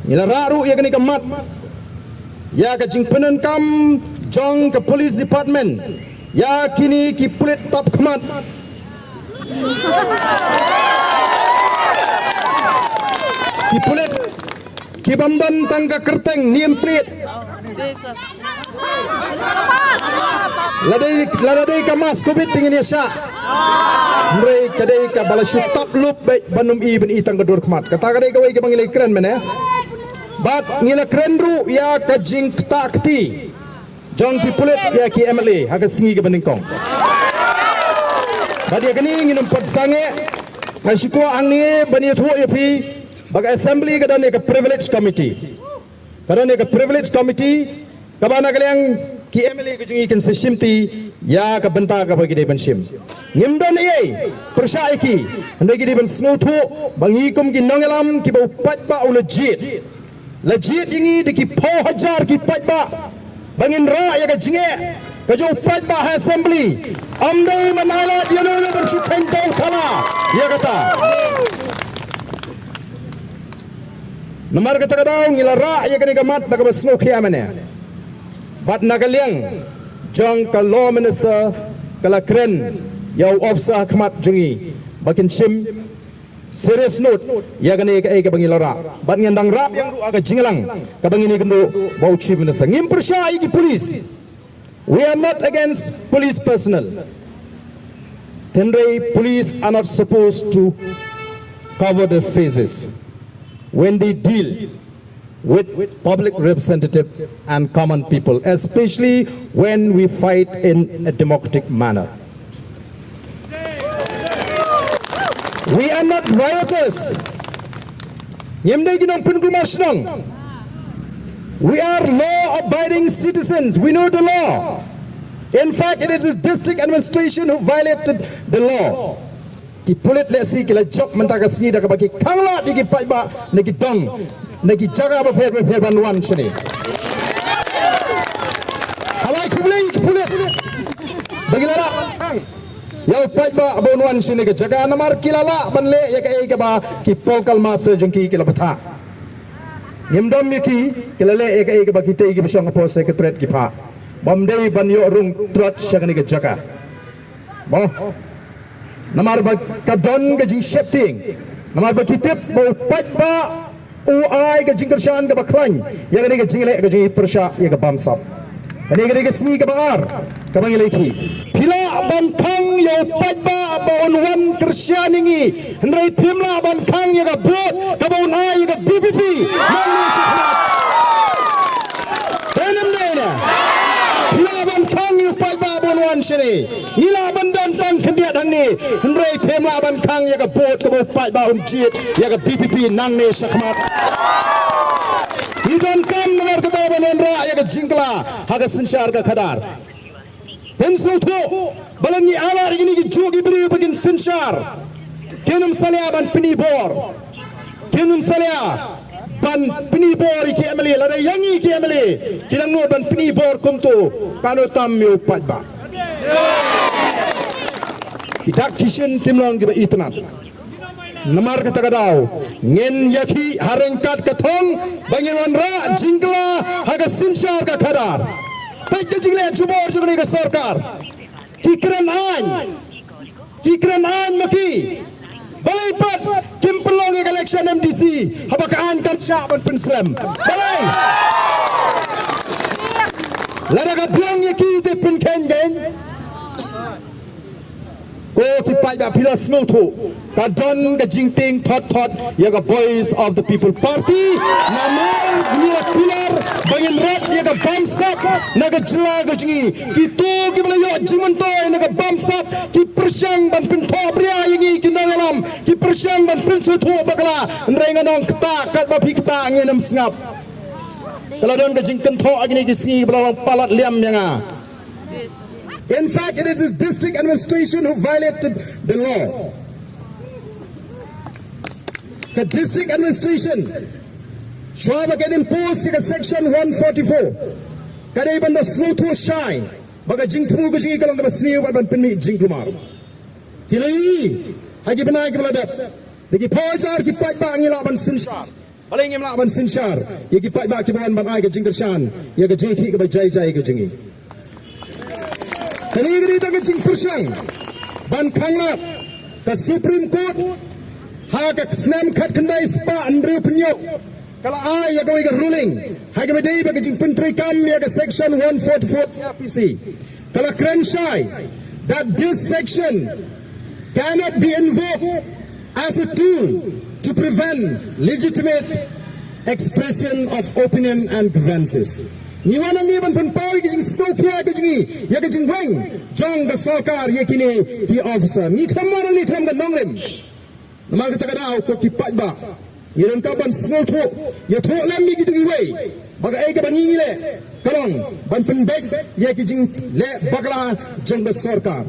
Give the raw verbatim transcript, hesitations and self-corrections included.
Ngi la rah ruh ïa kane ka mat ïa ka jingpyndonkam jong ka police department ïa kine ki pulit tap khmat, ki pulit ki bym don tang ka kyrteng, niam prit. Lada dei, lada dei ka mask covid te ngin ïa shah. Hynrei ka dei kaba la shu tap lup beit ban ym i ban i tang ka dur khmat. Kata ka dei kawei kaba ngi la kren mynne. Bad ngi la kren ruh ïa ka jingktah kti jong ki pulit ïa ki M L A ha ka sngi kaba nyngkong. Bad ïa kane ngin ym pat sangeh. Nga shu kwah hangne ban ïathuh ïa phi ba ka assembly ka don ïa ka privilege committee. Ka don ïa ka privilege committee kaba na ka liang ki M L A ka jong ngi kin sa shimti ïa ka bynta kaba ki dei ban shim. Ngim don ei ei pyrshah ïa ki, hynrei ki dei ban sngewthuh ba ngi kum ki nongïalam kiba u paidbah u la jied. La jied ïa ngi da ki phew hajar ki paidbah ba ngin rah ïa ka jingeh ka jong u paidbah ha assembly. Ym dei ban ai lad ïano ïano ban shu kheiñ dong thala ïa kata. Namar kata ka daw ngi la rah ïa kane ka mat da kaba sngewkhia mynne. Bad na ka liang jong ka law minister ka la kren ïa u officer ha khmat jong ngi ba kin shim serious note ïa kane kaei kaba ngi la rah. Bad ngan dang rah biang ruh ha ka jingïalang kaba ngin ïakynduh bad u chief minister. Ngim pyrshah ïa ki police. We are not against police personnel. Hynrei police are not supposed to cover their faces when they deal with public representative and common people, especially when we fight in a democratic manner. We are not rioters. Ngim dei ki nongpynkulmar shnong. We are law-abiding citizens. We know the law. In fact, it is district administration who violated the law. Ki pulit lehse ki la jop mynta ka sngi da kaba ki khanglad ïa ki paidbah na ki dong, na ki jaka bapher bapher ban wan shane. Haba khublei ki pulit ba ki la rah ban khang ïa u paidbah ba un wan shane ka jaka namar ki la lah ban leh ïa kaei kaba ki political master jong ki ki la bthah. Ngim dom ïa ki, ki la leh ïa kaei kaba kitei kiba shong hapoh secretariat ki phah. Bym dei ban ïoh rung trot sha kane ka jaka. Mo. Namar ba ka don ka jingsheptieng. Namar ba ki tip ba u paidbah u ai ka jingkyrshan kaba khlaiñ ïa kane ka jingleh ka jingpyrshah ïa ka bamsap. Kane ka dei ka sngi kaba ar kaba ngi la ïakhih. Phi lah ban khang ïa u paidbah ba un wan kyrshan ïa ngi, hynrei phim lah ban khang ïa ka vote kaba un ai ïa ka V P P. Nang ne shakhmat. Dei ne ym dei ne? Phi lah ban khang ïa u paidbah ba un wan shane. Ngi lah ban don tang khyndiat hangne, hynrei phim lah ban khang ïa ka vote kaba u paidbah un jied ïa ka V P P. Nang ne shakhmat. Ngi donkam namar kata ban wanrah ïa ka jingkylla ha ka synshar ka khadar. Pynsngewthuh ba lada ngi ailad ïa kine ki juh ki briew ba kin synshar, kin ym salia ban pyni bor. Kin ym salia ban pyni bor ïa ki M L A, lada ïa ngi ki M L A ki dang nud ban pyni bor kumto, katno tam ïa u paidbah. Ki dak ki shin kim long kiba itynnad. Namar kata ka daw ngin ïakhih ha ryngkat ka thong ba ngin wanrah jingkylla ha ka synshar ka khadar. Peit ka jingleh jubor jong kane ka sorkar. Ki kren aiñ, ki kren aiñ ma ki. Balei pat kim pynlong ïa ka election M D C haba ka aiñ kam shah ban pynslem? Balei? Lada ka biang ïa ki te pynkheiñ kein. Ko ki paidbah, phi la sngewthuh, ka don ka jingtieng thot thot ïa ka Voice of the People Party. Namar ngi la kular ba ngin rat ïa ka bamsap na ka jylla ka jong ngi. Kito kiba la ïoh jingmyntoi na ka bamsap ki pyrshang ban pynthohbria ïa ngi ki nongïalam, ki pyrshang ban pynsngewthuh bakla. Hynrei ngan ong kata, katba phi kata ngin ym sngap. Ka la don ka jingkynthoh ha kine ki sngi ba la long palat liam ïa nga. In fact, it is district administration who violated the law. Ka district administration, shuwa ba kan impose ïa ka section one forty-four, ka dei ban da sngewthuh shai ba ka jingthmu ka jong ngi ka long kaba sniew bad ban pynmih jingkulmar. Ki la ïohi ha ki bnai kiba la dep, da ki phew hajar ki paidbah ngi lah ban synshar. Balei ngim lah ban synshar ïa ki paidbah kiba wan ban ai ka jingkyrshan ïa ka jingïakhih kaba jai jai ka jong ngi? Kane ka dei tang ka jingpyrshang ban khanglad. Ka Supreme Court ha ka snem khatkhyndai spah hynriewphew hynñiew ka la ai ïa kawei ka ruling ha kaba dei bad ka jingpyntreikam ïa ka Section one forty-four C RPC. Ka la kren shai that this section cannot be invoked as a tool to prevent legitimate expression of opinion and grievances. Ngi wan hangne ban pynpaw ïa ka jingsngewkhia ka jong ngi ïa ka jingweng jong ka sorkar ïa kine ki officer. Ngi khlem wan hangne khlem ka nongrim. Namar kata ka daw ko ki paidbah, ngi donkam ban sngewthuh, ïathuh lem ïa kito kiwei ba kaei kaba ngi ngi leh ka long ban pynbeit ïa ki jingleh bakla jong ka sorkar.